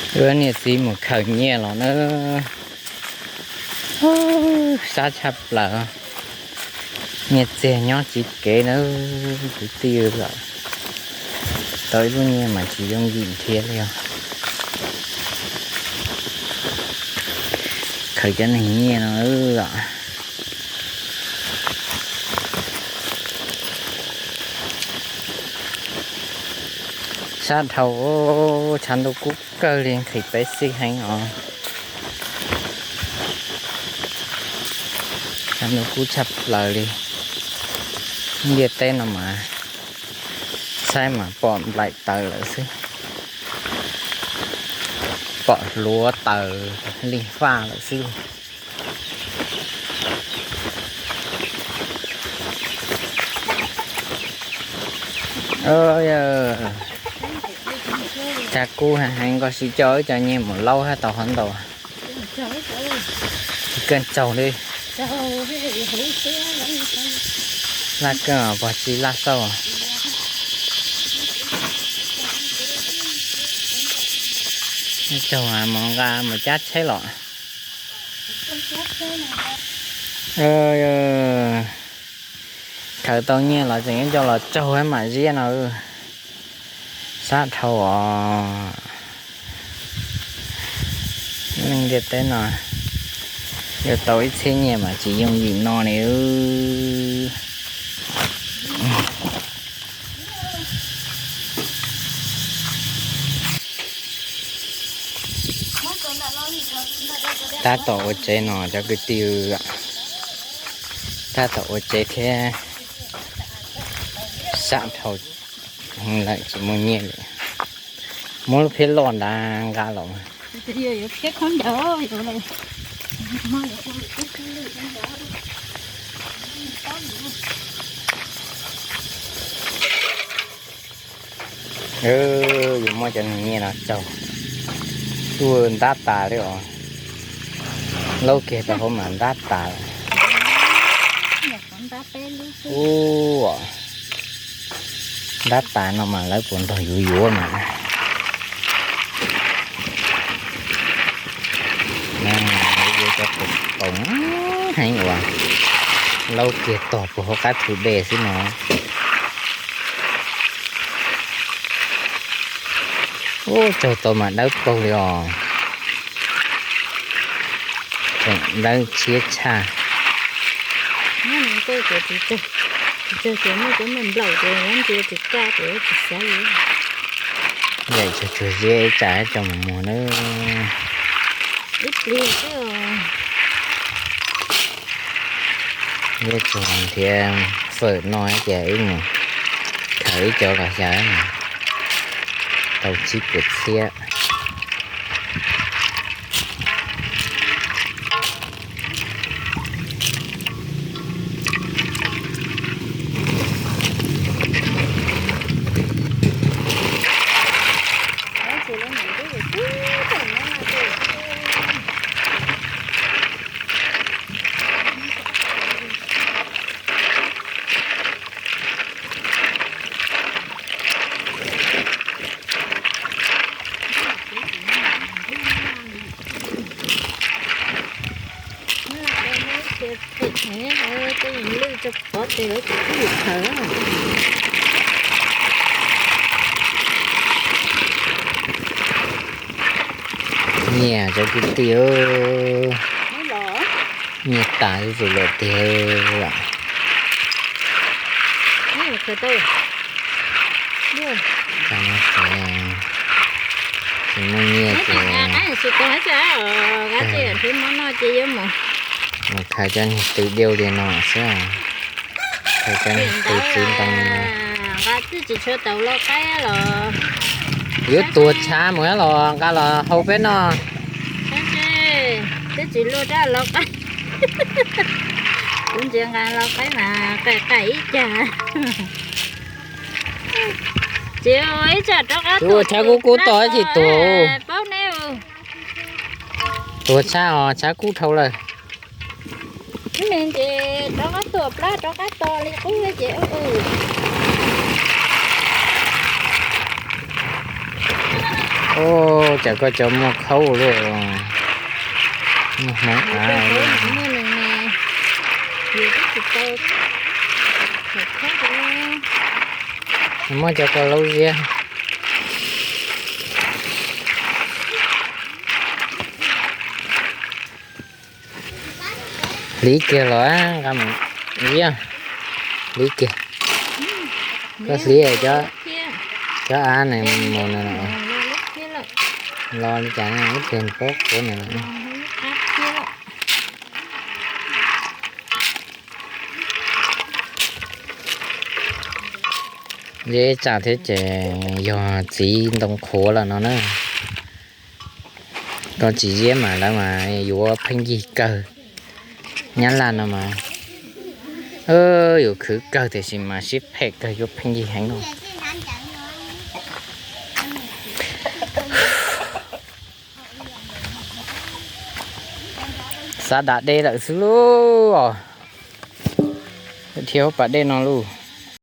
Wb niam txiv mus khaws nyiaj los na, sab tshaj plaws. Nyiaj txiag nyob tsis kev na, kwv tij. Tau ib lub nyiaj mas tsis yooj yim thiab li os. Khaws cov neeg nyiaj no os. Sab dhau, tshav ntuj kub kawg li, nqhis peb xij heev os. Tshav ntuj kub tshaj plaws li. Ntiaj teb no mas saib mas pom nplaim taws lawm xwb, pom hluav taws li faj lawm xwb. Tshav kub heev, nkaus sis coj wb cov nyiaj mus laub hab tau hov ntau. Keej tsaug li. Laj keej pog tsi laj xauj. Tsaug, mus nqa mus cab tsheb los. Khaws tau nyiaj los tseem coj los tsaug mam ziab no. Sab dhau os. Neeg ntiaj teb no yuav tau ib txhiab nyiaj mas tsis yooj yim no li. Tab tom ua tsev no cov kwv tij, tab tom ua tsev thiab. Sab dhau lawm tsis muaj nyiaj li. Muab lub phiab loj nrad nqa los. Yuav muab cov nyiaj no tsaug. Tuaj ntab tas li os. Laub kiag tau hauv mas ntab tas. Ua, ntab tas no mas lawv puas nrog yuav yuav mas. Yuav cov qus qus heev uas laub kiag tog puag hauv qab thu dej xwb no. Ub, tsaug tau mas dawb paug li os. Tseem dawb tshiab tshaj. Yaim tsuag tsuag ziab ib tsam tso mus muag nawb. Ib plig xwb. Ib txog nrhiav fawm noj ces wb mus khaws ib co los xyaw, tau tsib puas txhiab. Nyiaj cov kwv tij, nyiaj tas zuj zus lawm tiag. Tsis muaj nyiaj ces mus khaws cov niag tw diau li no xwb. Khaws cov niag tw txiv ntoo li no. Yuav tuag tshav mus los nqa los hau peb noj. Twb tsis luaj rau lau qaib. Kuv ntsia nqa lau qaib mas qaim qaim ib cag. Tsis ua ib tsam rov qab tuaj tshav kub kub tod tsis tuag. Paub neb. Tuag tshav os, tshav kub dhau lawm. Ib me ces rov qab tuaj plab rov qab to li qub ces ub. Ua cas koj cov muaj khaub luaj, muaj hmoov av luaj. Muab cov ko laub ziab. Hliv kiag los, nqa mus ziab, hliv kiag. Koj hliv cov av nws mus no, los li cas ib pliag pob qhuav nws. Ziab tsam thiab ces yog txiv ntoo qhuav lawm no na. Koj tsis ziab mas lawv mas yuav pheej yig kawg. Nyab laj no mas, yus khwv kawg tiam sis mas siab phem kawg, yuav pheej yig heev no. Xav dam dej lawm xwb lauj. Dhia hauv pas dej no lauj.